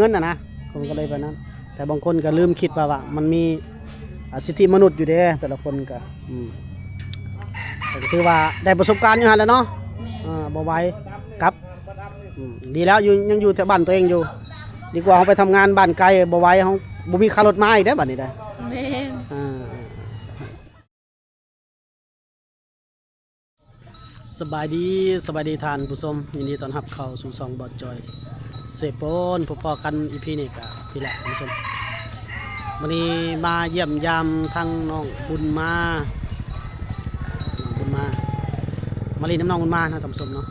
ເງິນນະນະ ຄົນກໍເລີຍ ແມ່ນ ປານນັ້ນ. ແຕ່ບາງຄົນກໍລືມຄິດວ່າ ວ່າມັນມີ ອ່າ ສິດທິມະນຸດຢູ່ເດ້ ແຕ່ລະຄົນກໍ ອືມ ກໍຖືວ່າໄດ້ປະສົບການຢູ່ຫັ້ນແຫຼະເນາະ. ແມ່ນ ເອີ ບໍ່ໄຫວ ກັບ ອືມ ດີແລ້ວ ຢູ່ ຍັງຢູ່ແຖວບ້ານຕົວເອງຢູ່ ດີກວ່າເຮົາໄປທຳງານບ້ານໄກ ບໍ່ໄຫວ ເຮົາບໍ່ມີຄ່າລົດມາອີກເດ້ ບາດນີ້ເດ້. ແມ່ນ ອ່າ. ສະບາຍດີ ສະບາຍດີທ່ານຜູ້ຊົມ, ຍິນດີຕ້ອນຮັບເຂົ້າສູ່ຊ່ອງບອດຈອຍເຊໂປນ. ພົບພໍ້ກັນອີພີນີ້ກະພີ້ແຫຼະທ່ານຜູ້ຊົມ, ມື້ນີ້ມາຢ້ຽມຢາມທາງນ້ອງບຸນມາ ນ້ອງບຸນມາ ມາຫຼິ້ນນຳນ້ອງບຸນມານະທ່ານຜູ້ຊົມເນາະ.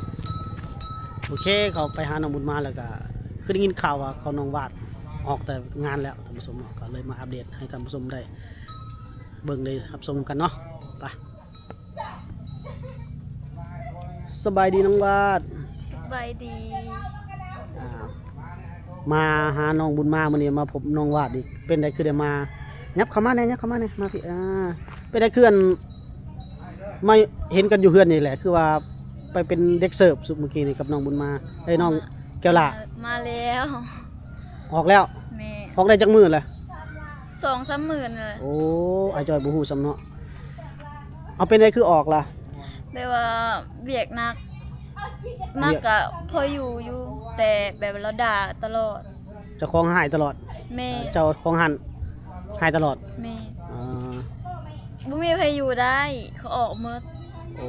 ໂອເຄ ເຂົ້າໄປຫານ້ອງບຸນມາແລ້ວກະ ຄືໄດ້ຍິນຂ່າວວ່າເຂົານ້ອງວາດອອກແຕ່ງານແລ້ວທ່ານຜູ້ຊົມເນາະ, ກໍເລີຍມາອັບເດດໃຫ້ທ່ານຜູ້ຊົມໄດ້ເບິ່ງໄດ້ຮັບຊົມນຳກັນເນາະ. ໄປ ສະບາຍດີນ້ອງວາດ. ສະບາຍດີ. ອ່າ ມາຫານ້ອງບຸນມາມື້ນີ້ ມາພົບນ້ອງວາດອີກ. ເປັນໃດຄືໄດ້ມາ? ຫຍັບເຂົ້າມາແດ່ ຫຍັບເຂົ້າມາແດ່ ມາພີ້. ອ່າ ເປັນໃດຄື ອັນ ມາເຫັນກັນຢູ່ເຮືອນນີ້ແຫຼະ ຄືວ່າໄປເປັນເດັກເສີບຊຸມມື້ກີ້ນີ້ກັບນ້ອງບຸນມາ ເອີຍ ນ້ອງແກ້ວຫຼ້າ. ມາແລ້ວ. ອອກແລ້ວ? ແມ່ນ. ອອກໄດ້ຈັກມື້ແລ້ວ? ສອງສາມມື້ແລ້ວ. ໂອ້ ອ້າຍຈ້ອຍບໍ່ຮູ້ຊ້ຳເນາະ. ເອົາ ເປັນໃດຄືອອກລະ? ແບບວ່າວຽກໜັກ ໜັກກະພໍຢູ່ຢູ່ ແຕ່ແບບວ່າລາວດ່າຕະຫຼອດ. ເຈົ້າຂອງຮ້າຍຕະຫຼອດ. ແມ່ນ. ເຈົ້າຂອງຮ້ານຮ້າຍຕະຫຼອດ. ແມ່ນ. ອ່າ ບໍ່ມີໃຜຢູ່ໄດ້ ເຂົາອອກໝົດ. ໂອ້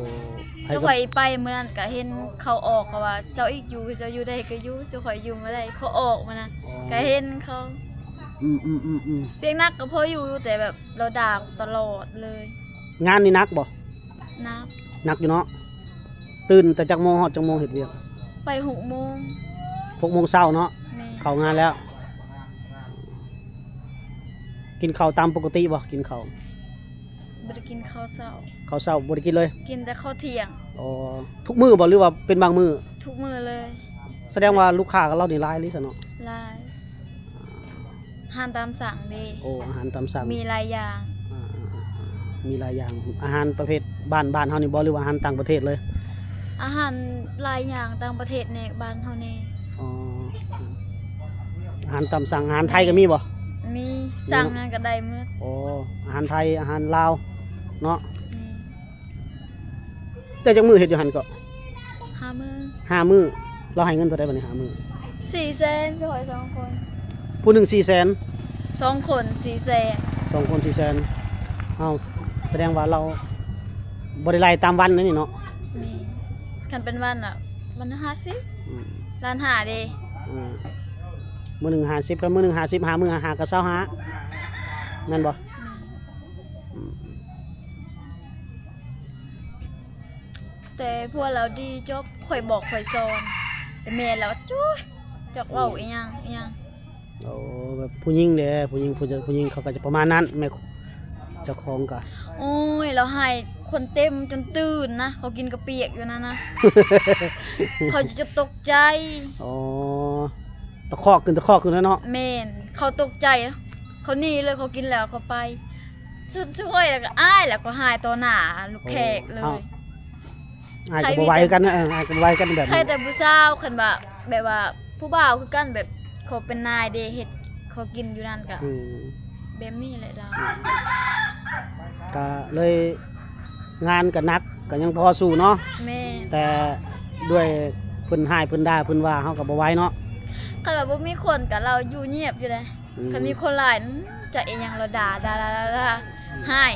ເຈົ້າຂ້ອຍໄປມື້ນັ້ນກະເຫັນເຂົາອອກ ເຂົາວ່າເຈົ້າອີກຢູ່ ເຈົ້າຢູ່ໄດ້ກະຢູ່ ເຈົ້າຂ້ອຍຢູ່ບໍ່ໄດ້ ເຂົາອອກມື້ນັ້ນ. ອໍ ກະເຫັນເຂົາ. ອືມໆໆໆ ວຽກໜັກກະພໍຢູ່ຢູ່ ແຕ່ແບບລາວດ່າຕະຫຼອດເລີຍ. ງານນີ້ໜັກບໍ່? ໜັກ. ໜັກຢູ່ເນາະ. ຕື່ນແຕ່ຈັກໂມງ ຮອດຈັກໂມງເຮັດວຽກ? ໄປຫົກໂມງ. ຫົກໂມງເຊົ້າເນາະ. ແມ່ນ. ເຂົ້າງານແລ້ວ. ກິນເຂົ້າຕາມປົກກະຕິບໍ່? ກິນເຂົ້າ ບໍ່ໄດ້ກິນເຂົ້າເຊົ້າ. ເຂົ້າເຊົ້າບໍ່ໄດ້ກິນເລີຍ? ກິນແຕ່ເຂົ້າທ່ຽງ. ອໍ ທຸກມື້ບໍ່ ຫຼືວ່າເປັນບາງມື້? ທຸກມື້ເລີຍ. ສະແດງວ່າລູກຄ້າກັບລາວນີ້ຫຼາຍອີ່ຫຼີຊັ້ນເນາະ? ຫຼາຍ. ອາຫານຕາມສັ່ງເດ້. ໂອ້ ອາຫານຕາມສັ່ງ ມີຫຼາຍຢ່າງ. ອາໆໆ ມີຫຼາຍຢ່າງ. ອາຫານປະເພດບ້ານ ບ້ານເຮົານີ້ບໍ່ ຫຼືວ່າອາຫານຕ່າງປະເທດເລີຍ? ອາຫານຫຼາຍຢ່າງ ຕ່າງປະເທດແດ່ ບ້ານເຮົາແດ່. ອໍ ອາຫານຕາມສັ່ງ ອາຫານໄທກໍມີບໍ່? ມີ ມີເນາະ ສັ່ງຫຍັງກໍໄດ້ໝົດ. ໂອ້ ອາຫານໄທ ອາຫານລາວເນາະ. ແມ່ນ. ໄດ້ຈັກມື້ເຮັດຢູ່ຫັ້ນເກາະ? ຫ້າມື້. ຫ້າມື້. ລາວໃຫ້ເງິນເທົ່າໃດບາດນີ້ ຫ້າມື້? ສີ່ແສນ ຊິຂ້ອຍສອງຄົນ. ຜູ້ໜຶ່ງສີ່ແສນ? ສອງຄົນສີ່ແສນ. ສອງຄົນສີ່ແສນ. ເອົ້າ ສະແດງວ່າລາວບໍ່ໄດ້ໄລ່ຕາມວັນເດ້ນີ້ເນາະ? ແມ່ນ. ຄັນເປັນວັນນະ ວັນລະຫ້າສິບ. ອືມ. ລ້ານຫ້າເດ້. ອືມ. ມື້ໜຶ່ງຫ້າສິບ ຄັນມື້ໜຶ່ງຫ້າສິບ ຫ້າມື້ ຫ້າຫ້າກໍຊາວຫ້າ ແມ່ນບໍ່? ແມ່ນ. ອືມ. ແຕ່ຜົວລາວດີຈົບ ຂ້ອຍບອກຂ້ອຍສອນ ແຕ່ແມ່ລາວ ໂອ້ຍ ຈັກເວົ້າອີ່ຫຍັງອີ່ຫຍັງ. ໂອ້ ແບບຜູ້ຍິງເດ້ ຜູ້ຍິງ ຜູ້ ຜູ້ຍິງເຂົາກໍຈະປະມານນັ້ນ ແມ່ເຈົ້າຂອງກໍ ໂອ້ຍ ລາວໃຫ້ຄົນເຕັມຈົນຕື່ນນະ ເຂົາກິນກະປຽກຢູ່ນັ້ນນະ ເຂົາຈະຕົກໃຈ. ອໍ ຕະຄອກຂຶ້ນ ຕະຄອກຂຶ້ນແລ້ວເນາະ. ແມ່ນ ເຂົາຕົກໃຈ ເຂົາໜີເລີຍ ເຂົາກິນແລ້ວເຂົາໄປ. ຊຸ ຊຸຂ້ອຍແລ້ວກໍອາຍ ແລ້ວກໍຫາຍຕໍ່ໜ້າລູກແຂກເລີຍ. ໂອ້ ເຮົາ ອ້າຍກໍບໍ່ໄຫວກັນ ເອີ ອ້າຍກໍບໍ່ໄຫວກັນແບບນີ້. ໃຄແຕ່ຜູ້ສາວ ຄັນວ່າແບບວ່າຜູ້ບ່າວຄືກັນ ແບບເຂົາເປັນນາຍເດ້ ເຮັດເຂົາກິນຢູ່ນັ້ນກະ ອືມ ແບບນີ້ແຫຼະລາວ. ກະເລີຍງານກະໜັກ ກະຍັງພໍສູ້ເນາະ. ແມ່ນ. ແຕ່ດ້ວຍເພິ່ນຮ້າຍເພິ່ນດ່າເພິ່ນວ່າ ເຮົາກະບໍ່ໄຫວເນາະ. ຄັນວ່າບໍ່ມີຄົນກະລາວຢູ່ງຽບຢູ່ເດ້. ອືມ ຄັນມີຄົນຫຼາຍ ອືມ ຈະອີ່ຫຍັງລະດ່າ ດ່າ ດ່າ ດ່າ ດ່າ ອືມ ຮ້າຍ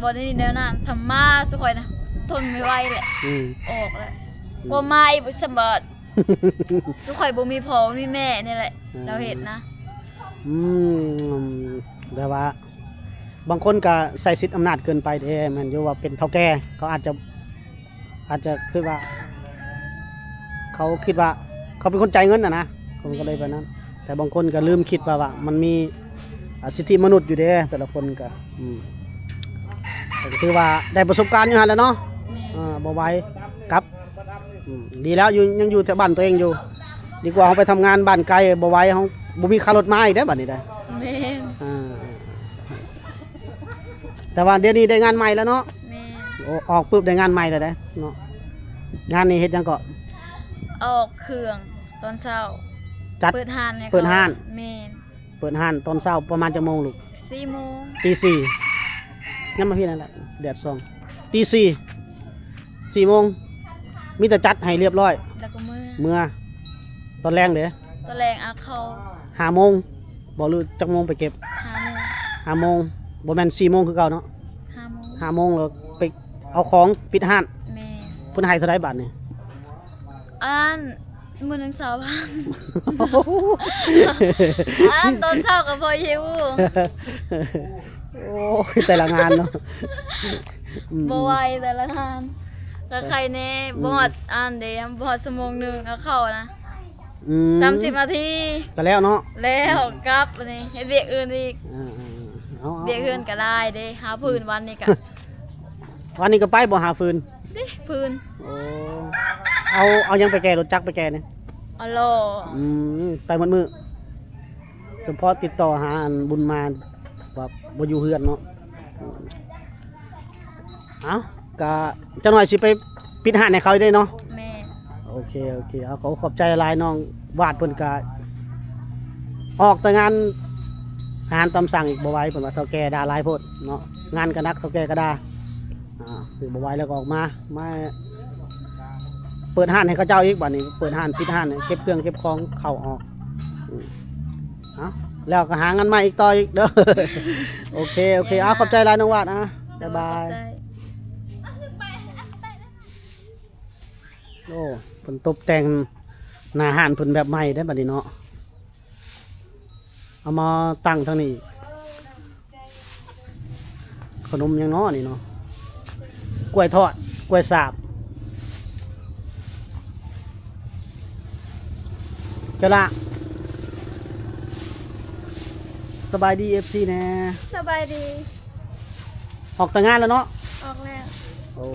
ບໍ່ໄດ້ແນວນັ້ນ. ສ່ຳມາຊຸຂ້ອຍນະ ທົນບໍ່ໄຫວແຫຼະ ອືມ ອອກແຫຼະ ອືມ ກວ່າມາອີກບໍ່ສຳບາດ. ຊຸຂ້ອຍບໍ່ມີພໍ່ບໍ່ມີແມ່ນີ້ແຫຼະ ເອີ ລາວເຮັດນະ. ອືມ ແບບວ່າບາງຄົນກະໃຊ້ສິດອຳນາດເກີນໄປເດ້ ແມ່ນຢູ່ວ່າເປັນເຖົ້າແກ່ ເຂົາອາດຈະ ອາດຈະຄິດວ່າ ເຂົາຄິດວ່າເຂົາເປັນຄົນຈ່າຍເງິນນະນະ ເຂົາກໍເລີຍປານນັ້ນ. ແມ່ນ. ແຕ່ບາງຄົນກໍລືມຄິດວ່າ ວ່າມັນມີ ອາ ສິດທິມະນຸດຢູ່ເດ້ ແຕ່ລະຄົນກໍ ອືມ ກໍຖືວ່າໄດ້ປະສົບການຢູ່ຫັ້ນແຫຼະເນາະ. ແມ່ນ. ເອີ ບໍ່ໄຫວ ກັບ ອືມ ດີແລ້ວ ຢູ່ ຍັງຢູ່ແຖວບ້ານຕົວເອງຢູ່ ດີກວ່າເຮົາໄປທຳງານບ້ານໄກ ບໍ່ໄຫວ ເຮົາບໍ່ມີຄ່າລົດມາອີກເດ້ ບາດນີ້ເດ້. ແມ່ນ. ເອີ ແຕ່ວ່າດຽວນີ້ໄດ້ງານໃໝ່ແລ້ວເນາະ. ແມ່ນ. ໂອ້ ອອກປຶບໄດ້ງານໃໝ່ແລ້ວເດ້ເນາະ. ງານນີ້ເຮັດຫຍັງເກາະ? ອອກເຄື່ອງຕອນເຊົ້າ. ຈັດ ເປີດຮ້ານໃຫ້ ເປີດຮ້ານ ເຂົາ ແມ່ນ ເປີດຮ້ານຕອນເຊົ້າປະມານຈັກໂມງລູກ? ສີ່ໂມງ ຕີສີ່ ຍັງມາພີ້ນັ້ນແຫຼະ ແດດສ່ອງ ຕີສີ່ ສີ່ໂມງ ມີແຕ່ຈັດໃຫ້ລຽບລ້ອຍ ແລ້ວກໍເມືອ ເມືອ ຕອນແລງເດ້? ຕອນແລງ ອາ ເຂົ້າ ຫ້າໂມງບໍ ຫຼືຈັກໂມງໄປເກັບ? ຫ້າໂມງ ຫ້າໂມງ ບໍ່ແມ່ນສີ່ໂມງຄືເກົ່າເນາະ? ຫ້າໂມງ ຫ້າໂມງແລ້ວໄປເອົາຂອງປິດຮ້ານ ແມ່ນ ເພິ່ນໃຫ້ເທົ່າໃດບາດນີ້? ອັນ ມື້ໜຶ່ງຊາວພັນ ອັນຕອນເຊົ້າກໍພໍຫິວ ໂອ້ຍ ແຕ່ລະງານເນາະ ອືມ ບໍ່ໄຫວແຕ່ລະງານ ກໍໄຄແດ່ ອືມ ບໍ່ຮອດອັນເດ້ ບໍ່ຮອດຊົ່ວໂມງໜຶ່ງ ເອົາເຂົ້ານະ ອືມ ສາມສິບນາທີ ກໍແລ້ວເນາະ ແລ້ວກັບ ອັນນີ້ເຮັດວຽກອື່ນອີກ ອ່າໆ ວຽກເຮືອນກໍຫຼາຍເດ້ ຫາຟືນ ອືມ ວັນນີ້ກໍ ວັນນີ້ກໍໄປບໍ່ຫາຟືນ? ເດ້ ຟືນ ໂອ້ ເອົາ ເອົາຫຍັງໄປແກ່? ລົດຈັກໄປແກ່ນີ້? ເອົາລໍ້ ອືມ ໄປໝົດມື້ ສະເພາະຕິດຕໍ່ຫາອັນບຸນມາ ວ່າບໍ່ຢູ່ເຮືອນເນາະ ເອົ້າ ກະຈັກໜ່ອຍຊິໄປປິດຮ້ານໃຫ້ເຂົາໄດ້ເນາະ ແມ່ນ ໂອເຄ ໂອເຄ ເອົາ ຂໍຂອບໃຈຫຼາຍ ນ້ອງວາດເພິ່ນກະອອກແຕ່ງານອາຫານຕາມສັ່ງອີກບໍ່ໄຫວ ເພິ່ນວ່າເຖົ້າແກ່ດ່າຫຼາຍໂພດເນາະ ງານກະໜັກ ເຖົ້າແກ່ກະດ່າ ອ່າ ຄືບໍ່ໄຫວແລ້ວກໍອອກມາ ມາເປີດຮ້ານໃຫ້ເຂົາເຈົ້າອີກ ບາດນີ້ເປີດຮ້ານ ປິດຮ້ານ ເກັບເຄື່ອງເກັບຂອງເຂົ້າອອກ ອືມ ເອົາ ແລ້ວກໍຫາງານໃໝ່ອີກຕໍ່ອີກເດີ ໂອເຄ ໂອເຄ ເອົາ ຂອບໃຈຫຼາຍນ້ອງວາດ ອ່າ ບາຍບາຍ ຂອບໃຈ ໂອ້ ເພິ່ນຕົບແຕ່ງໜ້າຮ້ານເພິ່ນແບບໃໝ່ເດ້ ບາດນີ້ເນາະ ເອົາມາຕັ້ງທາງນີ້ ຂະໜົມຫຍັງເນາະນີ້ເນາະ ກ້ວຍທອດ ກ້ວຍສາບ ເຈົ້າລະ ສະບາຍດີ ເອັຟຊີ ແດ່ ສະບາຍດີ ອອກແຕ່ງານແລ້ວເນາະ ອອກແລ້ວ ໂອ້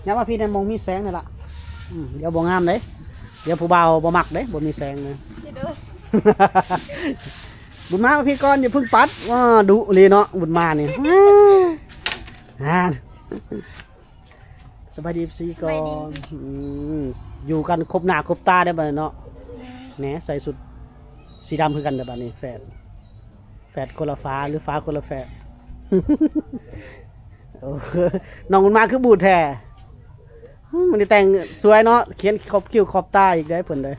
ຍັງວ່າພີ້ແນມອງມີແສງນີ້ລະ ອືມ ດຽວບໍ່ງາມເດ້ ດຽວຜູ້ບ່າວບໍ່ມັກເດ້ ບໍ່ມີແສງນະ ໂດຍ ບຸນມາມາພີ້ກ່ອນ ຢ່າເພິ່ງປັດ ວ້າ ດຸເລີເນາະ ບຸນມານີ້ ອ່າ ສະບາຍດີ ເອັຟຊີ ກ່ອນ ສະບາຍດີ ອືມ ຢູ່ກັນຄົບໜ້າຄົບຕາໄດ້ບັດນີ້ເນາະ ແມ່ນ ແໜ ໃສ່ຊຸດສີດຳຄືກັນເດ້ບັດນີ້ ແຝດ ແຝດຄົນລະຝາ ຫຼືຝາຄົນລະແຝດ ໂອ້ ນ້ອງບຸນມາຄືບູດແທ້ ອືມ ມື້ນີ້ແຕ່ງສວຍເນາະ ຂຽນຂອບຄິ້ວຂອບຕາອີກເດ້ເພິ່ນເດ້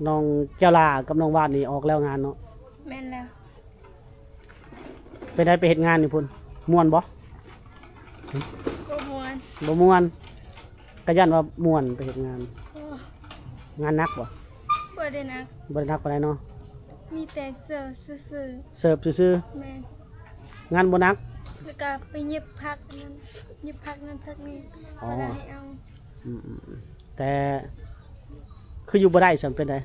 ນ້ອງແກ້ວຫຼ້າກັບນ້ອງວາດນີ້ອອກແລ້ວງານເນາະ ແມ່ນແລ້ວ ເປັນໃດໄປເຮັດງານຢູ່ພຸ້ນ ມ່ວນບໍ່? ບໍ່ມ່ວນ ບໍ່ມ່ວນ ກະຢ້ານວ່າມ່ວນໄປເຮັດງານ ໂອ້ ງານໜັກບໍ່? ບໍ່ໄດ້ໜັກ ບໍ່ໄດ້ໜັກປານໃດເນາະ ມີແຕ່ເສີບຊື່ໆ ເສີບຊື່ໆ ແມ່ນ ງານບໍ່ໜັກ ແລ້ວກະໄປຫຍິບຜັກນັ້ນ ຫຍິບຜັກນັ້ນຜັກນີ້ ອໍ ເຂົາລະໃຫ້ເອົາ ອືມໆ ແຕ່ຄືຢູ່ບໍ່ໄດ້ຊັ້ນ ເປັນໃດ?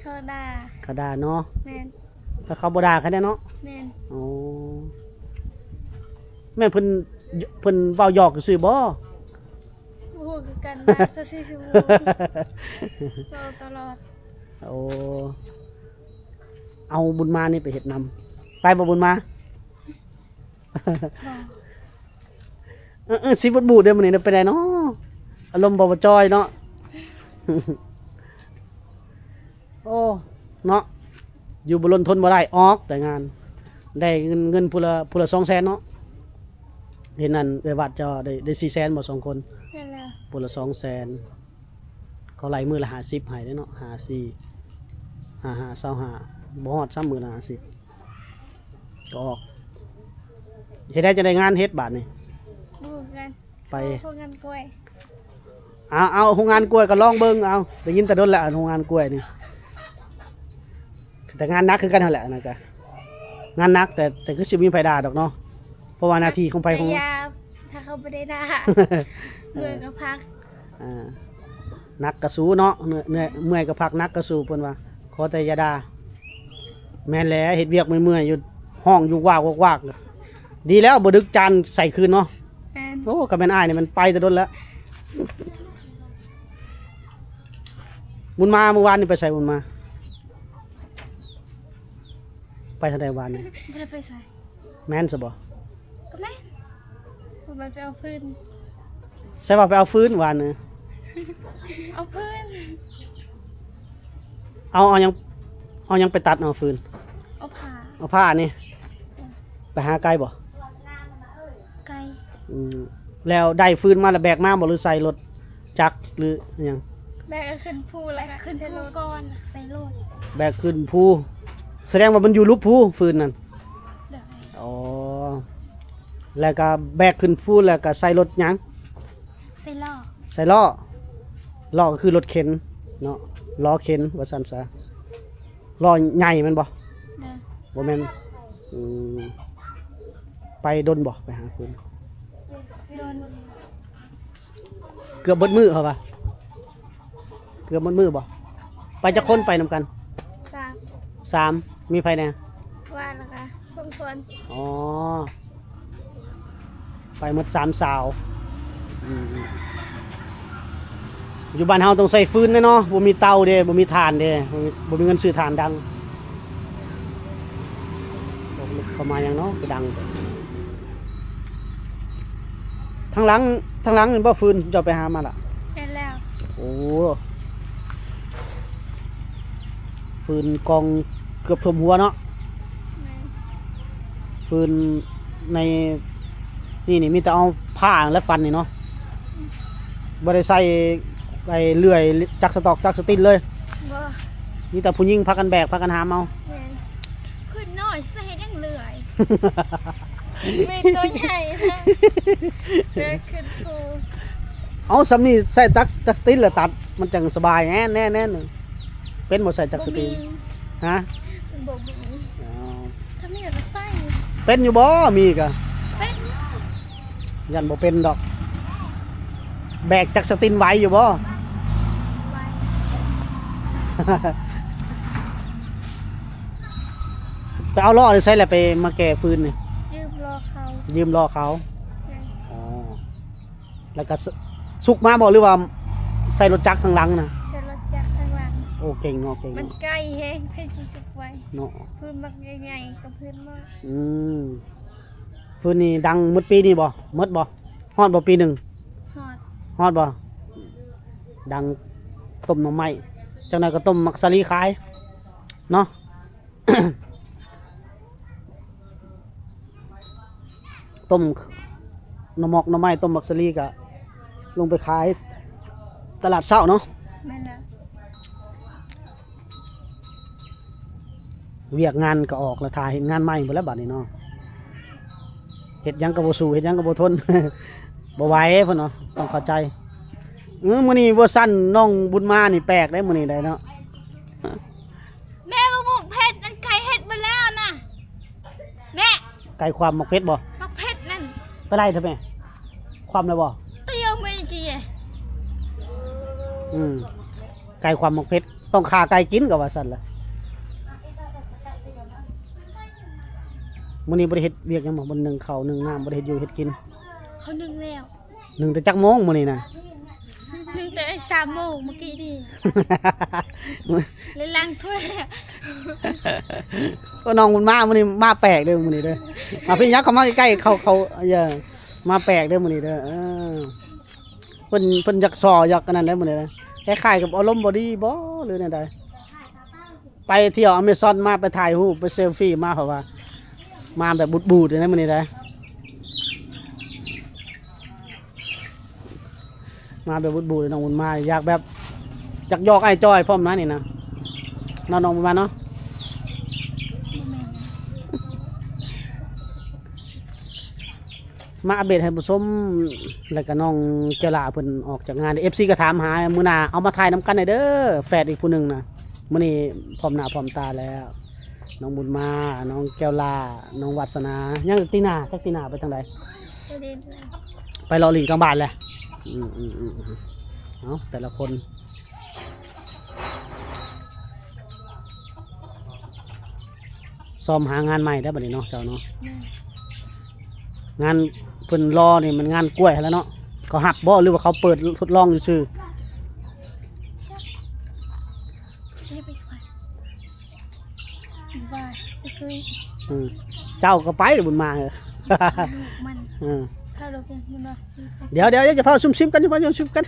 ເຂົາດ່າ ເຂົາດ່າເນາະ ແມ່ນ ຖ້າເຂົາບໍ່ດ່າໃຄແດ່ເນາະ ແມ່ນ ໂອ້ ແມ່ນເພິ່ນ ເພິ່ນເວົ້າຫຍອກຊື່ໆບໍ່? ບໍ່ຮູ້ຄືກັນ ຊາວສີ່ຊົ່ວໂມງ ເວົ້າຕະຫຼອດ ໂອ້ ເອົາບຸນມານີ້ໄປເຮັດນຳ ໄປບໍ່ບຸນມາ? ບໍ່ ເອີໆ ຊິບຸດບູດເດ້ມື້ນີ້ເດ້ ເປັນໃດເນາະ ອາລົມບໍ່ ບໍ່ຈ່ອຍເນາະ ໂອ້ ເນາະ ຢູ່ບໍ່ລົນທົນບໍ່ໄດ້ ອອກແຕ່ງານ ໄດ້ເງິນ ເງິນຜູ້ລະ ຜູ້ລະສອງແສນເນາະ ເຫັນອັນເອື້ອຍວັດເຈົ້າໄດ້ ໄດ້ສີ່ແສນບໍ່ ສອງຄົນ ແມ່ນແລ້ວ ຜູ້ລະສອງແສນ ເຂົາໄລ່ມື້ລະຫ້າສິບໃຫ້ເດ້ເນາະ ຫ້າສີ່ ຫ້າຫ້າ ຊາວຫ້າ ບໍ່ຮອດຊ້ຳມື້ລະຫ້າສິບ ກໍອອກ ເຮັດໄດ້ ຈະໄດ້ງານເຮັດບາດນີ້ ບໍ່ຮູ້ຄືກັນ ໄປ ເອົາໂຮງງານກ້ວຍ ເອົາ ເອົາໂຮງງານກ້ວຍກໍລອງເບິ່ງ ເອົາ ໄດ້ຍິນແຕ່ດົນແລ້ວ ໂຮງງານກ້ວຍນີ້ ແຕ່ງານໜັກຄືກັນຫັ້ນແຫຼະ ອັນນັ້ນກະງານໜັກ ແຕ່ ແຕ່ຄືຊິບໍ່ມີໃຜດ່າດອກເນາະ ເພາະວ່າໜ້າທີ່ຂອງໃຜຂອງ ຢ່າ ຖ້າເຂົາບໍ່ໄດ້ດ່າ ເມື່ອຍກໍພັກ ອ່າ ໜັກກະສູ້ເນາະ ເມື່ອຍ ເມື່ອຍກໍພັກ ໜັກກະສູ້ ເພິ່ນວ່າ ຂໍແຕ່ຢ່າດ່າ ແມ່ນແຫຼະ ເຮັດວຽກເມື່ອຍໆຢູ່ ຮ້ອງຢູ່ວາກໆ ດີແລ້ວບໍ່ດຶກຈານໃສ່ຄືນເນາະ ແມ່ນ ໂອ້ ກະແມ່ນອ້າຍນີ້ມັນໄປແຕ່ດົນແລ້ວ ບຸນມາ ມື້ວານນີ້ໄປໃສບຸນມາ? ໄປທາງໃດວານນີ້? ບໍ່ໄດ້ໄປໃສ ແມ່ນຊະບໍ່? ກໍແມ່ນ ວ່າໄປເອົາຟືນ ໃສວ່າໄປເອົາຟືນວານນີ້? ເອົາຟືນ ເອົາ ເອົາຫຍັງ ເອົາຫຍັງໄປຕັດເອົາຟືນ? ເອົາຜ້າ ເອົາຜ້ານີ້ ໄປຫາໄກບໍ່? ໄກ ອືມ ແລ້ວໄດ້ຟືນມາແລ້ວແບກມາບໍ່ ຫຼືໃສ່ລົດຈັກ ຫຼືຫຍັງ? ແບກຂຶ້ນພູ ແບກຂຶ້ນພູກ່ອນ ໃສ່ລົດ ແບກຂຶ້ນພູ ສະແດງວ່າມັນຢູ່ຫຼຸບພູຟືນນັ້ນ. ໂດຍ ອໍ ແລ້ວກໍແບກຂຶ້ນພູ ແລ້ວກໍໃສ່ລົດຫຍັງ? ໃສ່ລໍ້ ໃສ່ລໍ້ ລໍ້ກໍຄືລົດເຂັນເນາະ ລໍ້ເຂັນວ່າຊັ້ນຊະ. ລໍ້ໃຫຍ່ແມ່ນບໍ່? ໂດຍ ບໍ່ແມ່ນ ອືມ ໄປດົນບໍ່ ໄປຫາເພິ່ນ? ດົນ ເກືອບເບິດມື້ເຂົາວ່າ ເກືອບເບິດມື້ບໍ່? ໄປຈັກຄົນ ໄປນຳກັນ? ສາມ ສາມ ມີໃຜແດ່? ວ່ານແລ້ວກະສອງຄົນ ອໍ ໄປໝົດສາມສາວ. ອືມ ຢູ່ບ້ານເຮົາຕ້ອງໃຊ້ຟືນແດ່ເນາະ ບໍ່ມີເຕົາເດ້ ບໍ່ມີຖ່ານເດ້ ບໍ່ມີ ບໍ່ມີເງິນຊື້ຖ່ານດັງ. ເຂົ້າມາຫຍັງເນາະ ຄືດັງ ທາງຫຼັງ ທາງຫຼັງແມ່ນບໍ່ຟືນເຈົ້າໄປຫາມາລະ? ແມ່ນແລ້ວ ໂອ້ ຟືນກອງເກືອບຖ້ວມຫົວເນາະ. ແມ່ນ ຟືນໃນນີ້ນີ້ມີແຕ່ເອົາຜ້າແລະຟັນນີ້ເນາະ ບໍ່ໄດ້ໃສ່ໄອ້ເລື່ອຍຈັກສະຕອກຈັກສະຕິນເລີຍ. ບໍ່ ມີແຕ່ຜູ້ຍິງພາກັນແບກພາກັນຫາມເອົາ. ແມ່ນ ຟືນນ້ອຍໃສ່ເຮັດຫຍັງເລື່ອຍ ແມ່ນຕົວໃຫຍ່ນະ ແບກຂຶ້ນພູ. ເອົາ ສ່ຳນີ້ໃສ່ຈັກ ຈັກສະຕິນລະຕັດ ມັນຈັ່ງສະບາຍແນ່ໆ. ເປັນບໍ່ໃສ່ຈັກສະຕິນ? ບໍ່ມີ ຮະ? ບໍ່ມີ. ອໍ ຖ້າມີກໍໃສ່. ເປັນຢູ່ບໍ່? ມີກໍ ເປັນ ຢ້ານບໍ່ເປັນດອກ. ແບກຈັກສະຕິນໄຫວຢູ່ບໍ່? ໄຫວ. ໄປເອົາລໍ້ໃສລະ ໄປມາແກ່ຟືນນີ້? ຢືມລໍ້ເຂົາ. ຢືມລໍ້ເຂົາ. ແມ່ນ. ອໍ ແລ້ວກໍ ສ- ສຸກມາບໍ່ ຫຼືວ່າໃສ່ລົດຈັກທາງຫຼັງນະ? ໃສ່ລົດຈັກທາງຫຼັງ. ໂອ້ ເກັ່ງເນາະ ເກັ່ງເນາະ. ມັນໄກແຮງ ໃຜຊິສຸກໄວເນາະ. ຟືນບັກໃຫຍ່ໆ ກັບຟືນມາ. ອືມ ຟືນນີ້ດັງໝົດປີນີ້ບໍ່? ໝົດບໍ່? ຮອດບໍ່ປີໜຶ່ງ? ຮອດ. ຮອດບໍ່? ດັງຕົ້ມໜໍ່ໄມ້ ຈັກໜ້ອຍກໍຕົ້ມໝາກສາລີຂາຍເນາະ. ຕົ້ມໜໍ່ໝອກໜໍ່ໄມ້ ຕົ້ມໝາກສາລີກະລົງໄປຂາຍຕະຫຼາດເຊົ້າເນາະ. ແມ່ນແລ້ວ. ວຽກງານກໍອອກແລ້ວ ຖ້າເຮັດງານໃໝ່ພຸ້ນແຫຼະບາດນີ້ເນາະ. ເຮັດຫຍັງກໍບໍ່ສູ້ ເຮັດຫຍັງກໍບໍ່ທົນ ບໍ່ໄຫວເພິ່ນເນາະ ຕ້ອງເຂົ້າໃຈ. ເອີ ມື້ນີ້ເວີຊັນນ້ອງບຸນມານີ້ແປກເດ້ ມື້ນີ້ໄດ໋ເນາະ. ແມ່ ບັກໝົກເຜັດ ອັນໄກ່ເຮັດເບິດແລ້ວນະ ແມ່. ໄກ່ຄວາມໝາກເຜັດບໍ່? ໝາກເຜັດນັ້ນ ໄປໄລ່ເຖາະແມ່. ຄວາມແລ້ວບໍ່? ຕຽວມື້ກີ້. ອືມ ໄກ່ຄວາມໝາກເຜັດ ຕ້ອງຂ້າໄກ່ກິນ ກໍວ່າຊັ້ນລະ. ມື້ນີ້ບໍ່ໄດ້ເຮັດວຽກຫຍັງບໍ່? ບໍ່ໜຶ້ງເຂົ້າໜຶ້ງນ້ຳ ບໍ່ໄດ້ເຮັດຢູ່ເຮັດກິນ. ເຂົາໜຶ້ງແລ້ວ. ໜຶ້ງແຕ່ຈັກໂມງມື້ນີ້ນະ? ໜຶ້ງແຕ່ສາມໂມງມື້ກີ້ນີ້ ແລ້ວລ້າງຖ້ວຍ. ໂອ້ ນ້ອງບຸນມາມື້ນີ້ມາແປກເດີ້ ມື້ນີ້ເດີ້. ມາພີ່ ຫຍັບເຂົ້າມາໃກ້ໆ ເຂົ້າ ເຂົ້າ ເອີ ມາແປກເດີ້ມື້ນີ້ເດີ້. ເອີ ເພິ່ນ ເພິ່ນຢາກສໍ້ຢາກອັນນັ້ນແຫຼະມື້ນີ້ນະ. ຄ້າຍໆກັບອາລົມບໍ່ດີບໍ່ ຫຼືແນວໃດ? ໄປທ່ຽວອາເມຊອນມາ ໄປຖ່າຍຮູບ ໄປເຊລຟີມາ ເພາະວ່າມາແບບບູດໆເດ້ມື້ນີ້ໄດ໋. ມາແບບບູດໆ ນ້ອງບຸນມາ ຢາກແບບ ຢາກຢອກອ້າຍຈ້ອຍພ້ອມນະນີ້ນະ ເນາະ ນ້ອງບຸນມາເນາະ. ມາອັບເດດໃຫ້ຜູ້ຊົມ ແລ້ວກະນ້ອງແກ້ວຫຼ້າເພິ່ນອອກຈາກງານ ເອັຟຊີກໍຖາມຫາ ມື້ໜ້າເອົາມາຖ່າຍນຳກັນແດ່ເດີ້ ແຝດອີກຜູ້ໜຶ່ງນະ. ມື້ນີ້ພ້ອມໜ້າພ້ອມຕາແລ້ວ ນ້ອງບຸນມາ ນ້ອງແກ້ວຫຼ້າ ນ້ອງວາດສະໜາ ຍັງຕິໜ້າ ຈັກຕິໜ້າໄປທາງໃດ? ໄປຫຼິ້ນ ໄປເລາະຫຼິ້ນກາງບ້ານແຫຼະ. ອືມໆ ເອົາ ແຕ່ລະຄົນ ຊອມຫາງານໃໝ່ໄດ້ບັດນີ້ເນາະ ເຈົ້າເນາະ. ແມ່ນ. ງານເພິ່ນລໍນີ້ມັນງານກ້ວຍຫັ້ນແຫຼະເນາະ. ເຂົາຮັບບໍ່ ຫຼືວ່າເຂົາເປີດທົດລອງຊື່ໆ? ຈະໃຊ້ໄປໄປ ວ່າ ອືມ ເຈົ້າກໍໄປບຸນມາເອີ ລູກມັນ ເອີ ເຂົ້າໂລງຮຽນ ດຽວໆ ຢ່າເຝົ້າຊຸມຊິມກັນ ຢ່າເຝົ້າຊຸມຊິມກັນ.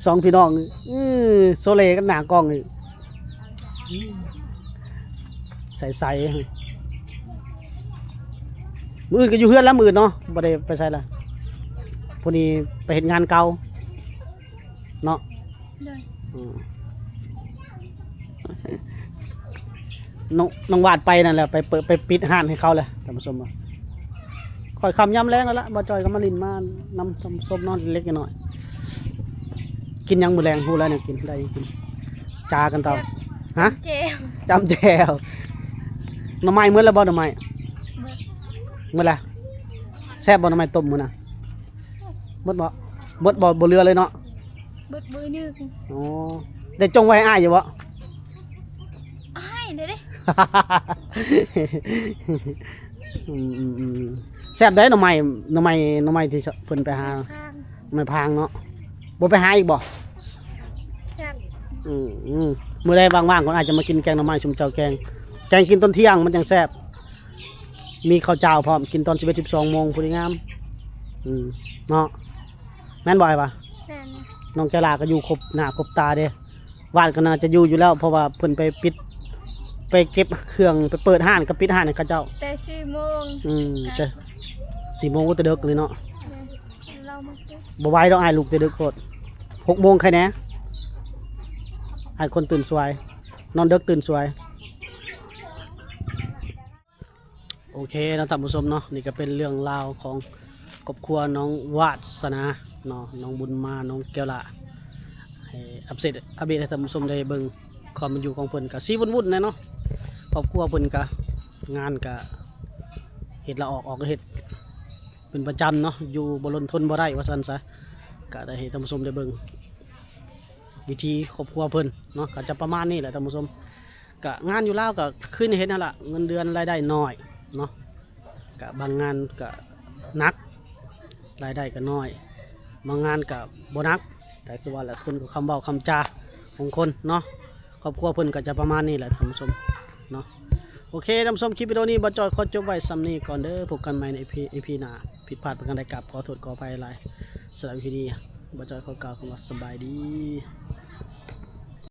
ສອງພີ່ນ້ອງ ເອີ ໂຊເລກັນໜ້າກ້ອງນີ້ ໃສໆ ມື້ອື່ນກໍຢູ່ເຮືອນລະ ມື້ອື່ນເນາະ ບໍ່ໄດ້ໄປໃສລະ ຜູ້ນີ້ໄປເຮັດງານເກົ່າເນາະ. ໂດຍ ອືມ ນ້ອງ ນ້ອງວາດໄປນັ້ນແຫຼະ ໄປເປີດ ໄປປິດຮ້ານໃຫ້ເຂົາແຫຼະ ທ່ານຜູ້ຊົມ. ຄ່ອຍຄ່ຳຍາມແລງແລ້ວລະ ບ່າວຈ້ອຍກໍມາຫຼິ້ນມານຳທ່ານຜູ້ຊົມເນາະ ເລັກນ້ອຍ. ກິນຫຍັງມື້ແລງ? ຮູ້ແລ້ວແນວກິນ ໄດ້ຫຍັງກິນ? ຈາກັນຕໍ່ ຮະ? ແຈ່ວ ຈ້ຳແຈ່ວ. ໜໍ່ໄມ້ໝົດແລ້ວບໍ່? ໜໍ່ໄມ້ ເບິດ ໝົດແລ້ວ. ແຊບບໍ່ໜໍ່ໄມ້ຕົ້ມມື້ນະ? ແຊບ ໝົດບໍ່? ໝົດບໍ່? ບໍ່ເຫຼືອເລີຍເນາະ? ເບິດມື້ໜຶ່ງ. ອໍ ໄດ້ຈົ່ງໄວ້ໃຫ້ອ້າຍຢູ່ບໍ່? ໃຫ້ເດ້ ອືມໆໆ ແຊບເດ້ໜໍ່ໄມ້ ໜໍ່ໄມ້ ໜໍ່ໄມ້ທີ່ເພິ່ນໄປຫາ ໄມ້ພາງ ໄມ້ພາງເນາະ. ບໍ່ໄປຫາອີກບໍ່? ແຊບ ອືມ ມື້ໃດວ່າງໆ ກໍອາດຈະມາກິນແກງໜໍ່ໄມ້ຊຸມເຈົ້າແກງ ແກງກິນຕອນທ່ຽງມັນຈັ່ງແຊບ ມີເຂົ້າຈ້າວພ້ອມ ກິນຕອນສິບເອັດ ສິບສອງໂມງ ພໍດີງາມ ອືມ ເນາະ. ແມ່ນບໍ່ອ້າຍວ່າ? ແມ່ນ. ນ້ອງແກ້ວຫຼ້າກໍຢູ່ຄົບໜ້າຄົບຕາເດ້ ວາດກໍໜ້າຈະຢູ່ຢູ່ແລ້ວ ເພາະວ່າເພິ່ນໄປປິດ ໄປເກັບເຄື່ອງ ໄປເປີດຮ້ານ ກໍປິດຮ້ານໃຫ້ເຂົາເຈົ້າ ແຕ່ສີ່ໂມງ ອືມ ແຕ່ສີ່ໂມງ ໂອ້ ແຕ່ເດິກເລີຍເນາະ. ແມ່ນ ລາວມາເກັບ ບໍ່ໄຫວດອກ ອ້າຍລຸກແຕ່ເດິກໂພດ ຫົກໂມງໄຄແດ່ ອ້າຍຄົນຕື່ນສວຍ ນອນເດິກຕື່ນສວຍ. ໂອເຄເນາະທ່ານຜູ້ຊົມເນາະ ນີ້ກໍເປັນເລື່ອງລາວຂອງຄອບຄົວນ້ອງວາດສະໜາເນາະ ນ້ອງບຸນມາ ນ້ອງແກ້ວຫຼ້າ ໃຫ້ອັບເດດ ອັບເດດໃຫ້ທ່ານຜູ້ຊົມໄດ້ເບິ່ງຄວາມເປັນຢູ່ຂອງເພິ່ນ ກໍຊີວຸ້ນໆແດ່ເນາະ. ຄອບຄົວເພິ່ນກໍງານກໍເຮັດລະອອກ ອອກກໍເຮັດເປັນປະຈຳເນາະ ຢູ່ບໍ່ລົນທົນບໍ່ໄດ້ວ່າຊັ້ນຊະ ກໍໄດ້ໃຫ້ທ່ານຜູ້ຊົມໄດ້ເບິ່ງ ວິຖີຄອບຄົວເພິ່ນເນາະ ກໍຈະປະມານນີ້ແຫຼະທ່ານຜູ້ຊົມ. ກະງານຢູ່ລາວກະຄືເຫັນຫັ້ນລະ ເງິນເດືອນລາຍໄດ້ໜ້ອຍເນາະ ກະບາງງານກະໜັກ ລາຍໄດ້ກະໜ້ອຍ ບາງງານກະບໍ່ໜັກ ກະຄືວ່າລະ ຄົນກໍຄຳເວົ້າຄຳຈາຂອງຄົນເນາະ ຄອບຄົວເພິ່ນກະຈະປະມານນີ້ແຫຼະທ່ານຜູ້ຊົມເນາະ. ໂອເຄທ່ານຜູ້ຊົມ ຄລິບວິດີໂອນີ້ບ່າວຈ້ອຍຂໍຈົບໄວ້ສ່ຳນີ້ກ່ອນເດີ ພົບກັນໃໝ່ໃນອີພີ ອີພີໜ້າ ຜິດພາດປະການໃດກະຂໍໂທດຂໍອະໄພຫຼາຍ. ສຳລັບອີພີນີ້ບ່າວຈ້ອຍຂໍກ່າວຄຳວ່າສະບາຍດີ.